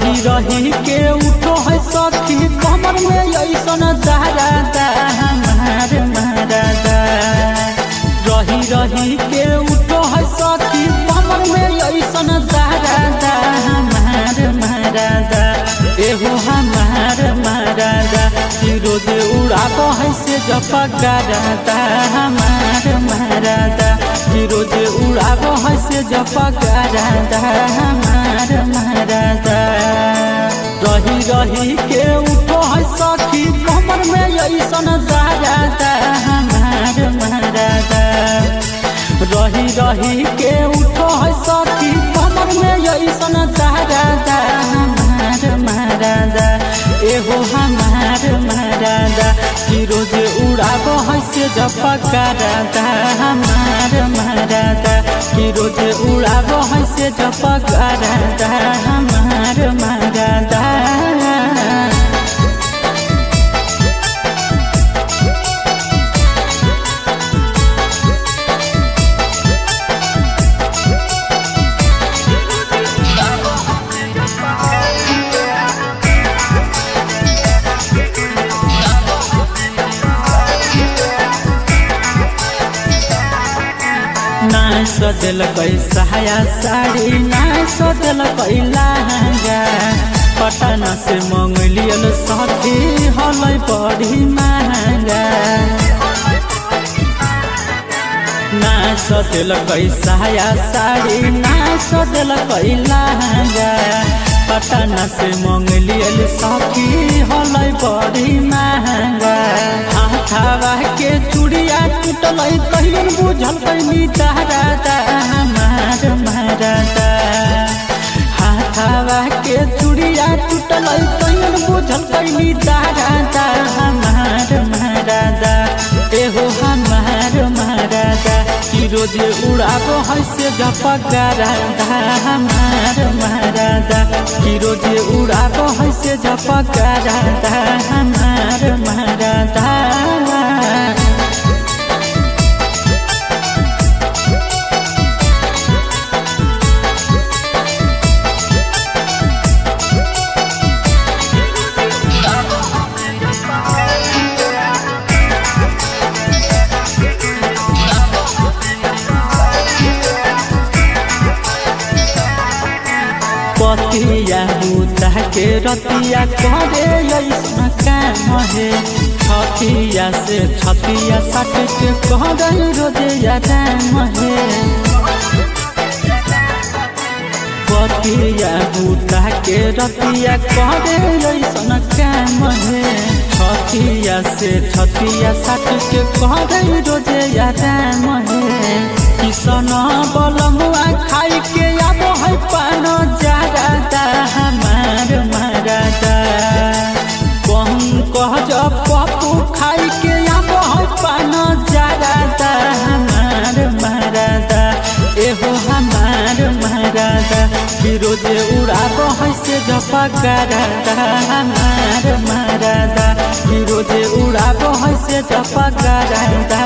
रही रही के उठो है सखी कमर में ऐसन दहराता हमार मारादा। रही रही के उठो है सखी कमर में ऐसन दहराता हमार मारादा। एहो हमार मारादा रोज उड़ाबो है से जपकाराता हमार मारादा। रोज उड़ाबो है से जपकाराता हमार मारादा। रही रही के उठो है सखी कमर में ऐसन दहराता हमार मारादा। रही रही के उठो है सखी कमर में ऐसन दहराता हमार मारादा। एहो हमार मारादा रोज उड़ाबो है से जपकाराता हमार मारादा। रोज उड़ाबो है से जपकाराता हमार मारादा। सजल साया साड़ी ना सजल लहंगा पटना से मंगलियल सखी हलै बड़ी महंगा। ना सजल साया साड़ी ना सजल लहंगा पटना से मंगलियल सखी हलै बड़ी महंगा। हाथावा के चूड़िया टूटल कहियो बुझल कैनी दहराता हमार मारादा। हाथावा के चूड़िया टूटल कहियो बुझल कैनी दहराता हमार मारादा। एहो हमार मारादा रोज उड़ाबो है से जपकाराता हमार मारादा। रोज उड़ाबो है से जपकाराता हमार मारादा। पतिया बूता के रतिया करे ऐसन काम हे छतिया से छतिया सट के करे रोजे आराम हे। पतिया बूता के रतिया करे ऐसन काम हे छतिया से छतिया सट के करे रोजे आराम हे। किसन बलमुआ खाई के आबो है पान जाराता हमार मारादा। कहूँ कह जब पप्पू खाई के आबो है पान जाराता हमार मारादा। एहो हमार मारादा रोज उड़ाबो है से जपकाराता हमार मारादा। रोज उड़ाबो है से जपकाराता।